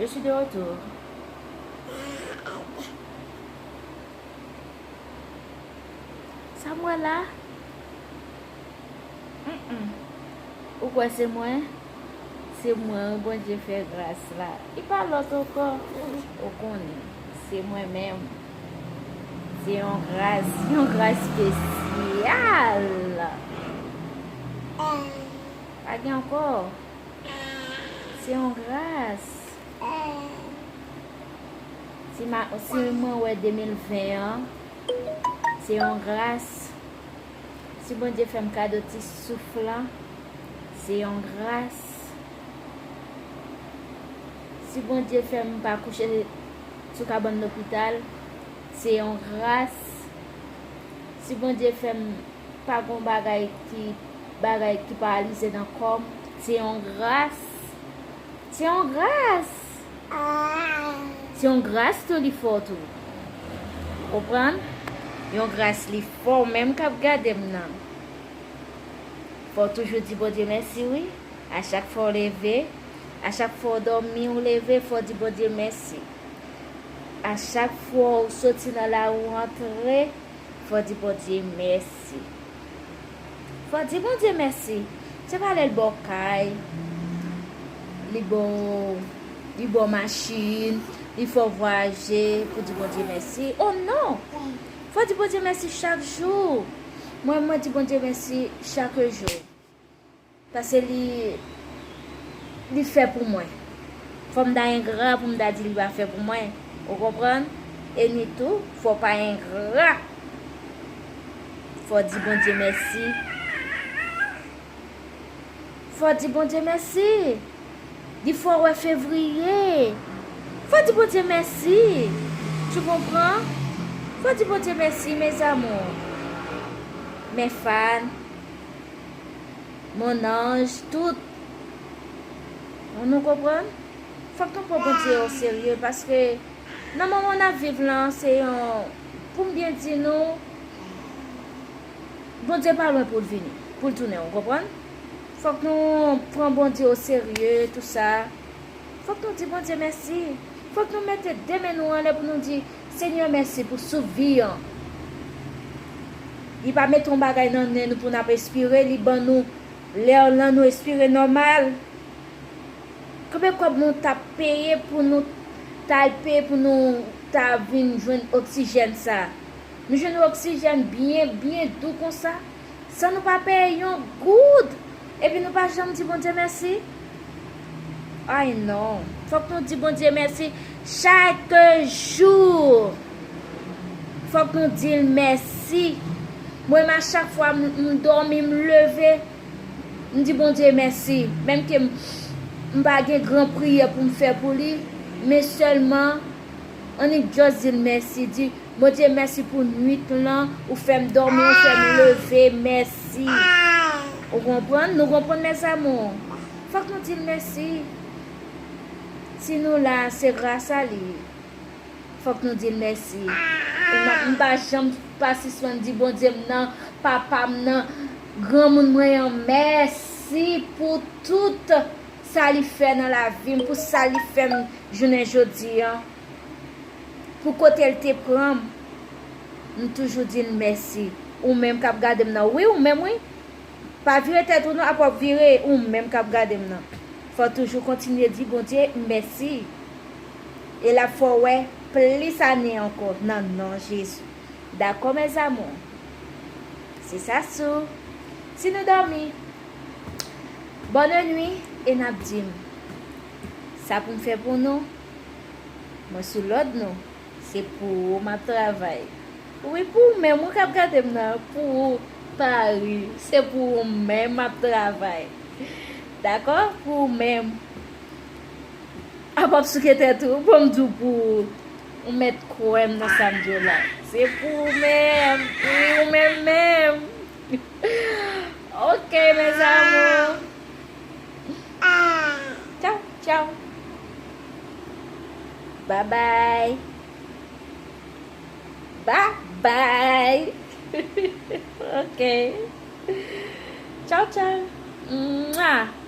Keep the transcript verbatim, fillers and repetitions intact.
Je suis de retour. Sa m wè la? Mm-mm. Ou kwè se mwen? Se mwen, wi, Bondye fè gras la. Li pa lòt ankò. Ou konnen, se mwen menm. Se yon gras, yon gras espesyal. Pa gen ankò. Se yon gras. Si ma, si mwen wè de mil ven an, se yon gras. Si Bondye fè m kado ti souf lan, se yon gras. Si Bondye fè m pa kouche sou kabann lopital, se yon gras. Si Bondye fè m pa gon bagay ki, bagay ki paralize nan kò m, se yon gras. Se yon gras. Se yon gras tou li fè w tou. Ou konprann? Yon gras li fè w menm k ap gade m nan. Fò w toujou di Bondye mèsi, wi. A chak fwa w leve, a chak fwa w dòmi, w leve, fò w di Bondye mèsi. A chak fwa w soti nan lari, w antre, fò w di Bondye mèsi. Fò w di Bondye mèsi. Se pa lè l ba w kay, li ba w, li ba w machin, li fè w vwayaje pou di Bondye mèsi. Oh non! Fò w di Bondye mèsi chak jou. Mwen, mwen di Bondye mèsi chak jou. Paske li, li fè pou mwen. Fò m ta engra pou m ta di li pa fè pou mwen. Ou konprann? E ni tou, fò w pa engra. Fò w di Bondye mèsi. Fò w di Bondye mèsi. Di fò w wè fevriye. Fò w di Bondye mèsi. Tu comprends? Fò w di Bondye mèsi, mes amours. Mes fans. Mon ange, tout. Nou konprann? Fòk nou pran Bondye o serye, paske nan moman n ap viv lan, se yon, pou m byen di nou, Bondye pa lwen pou l vini, pou l tounen, ou konprann? Fòk nou pran Bondye o serye, tou sa. Fòk nou di Bondye mèsi. Fòk nou mete de men nou anlè pou nou di, Senyè, mèsi pou souf vi an. Li pa mete yon bagay nan nen nou pou n ap espire, li ban nou lè lan nou espire nòmal. Konbyen kòb nou t ap peye pou nou t al peye pou nou ta vin jwenn oksijèn sa? Nou jwenn yon oksijèn byen, byen dou konsa, san nou pa peye yon goud. Epi nou pa janm di Bondye mèsi. Ay non. Fòk nou di Bondye mèsi chak jou. Fòk nou di l mèsi. Mwen menm, a chak fwa m, m dòmi, m leve, m di Bondye mèsi. Menm ke m, m pa gen gran priyè pou m fè pou li, men sèlman, annik just di l mèsi. Di, Bondye, mèsi pou nwit lan, ou fè m dòmi, ou fè m leve, mèsi. Ou konprann? Nou konprann, mes amours? Fòk nou di l mèsi. Si nou la, se gras a li. Fòk nou di l mèsi. E m, m pa janm pa sispann di Bondye m nan, papa m nan, granmoun mwen an, mèsi pou tout sa li fè nan lavi m, pou sa li fè m jounen jodi an, pou kote l te pran m, m toujou di l mèsi. Ou menm k ap gade m nan, wi, ou menm, wi. Pa vire tèt ou non, apa w ap vire, ou menm k ap gade m nan. Fò w toujou kontinye di Bondye mèsi. E l ap fè w wè plis ane ankò nan non Jezi. Dakò, mes amours? Se sa sou. Si nou dòmi, bonne nuit, e n ap di m sa pou m fè pou nou. Mwen sou lòd nou. Se pou ou m ap travay. Wi, pou ou menm, ou k ap gade m nan, pou ou, Paris, se pou ou menm m ap travay. Dakò? Pou ou menm. Apa w ap souke tèt ou? Bon, m di w pou ou. Ou mèt kwè m nan sa m di w la. Se pou ou menm. Wi, ou menm menm. Ok, mes amours. Tchaw, tchaw. Bye bye. Bye bye. Ok. Tchaw, tchaw. Mwa.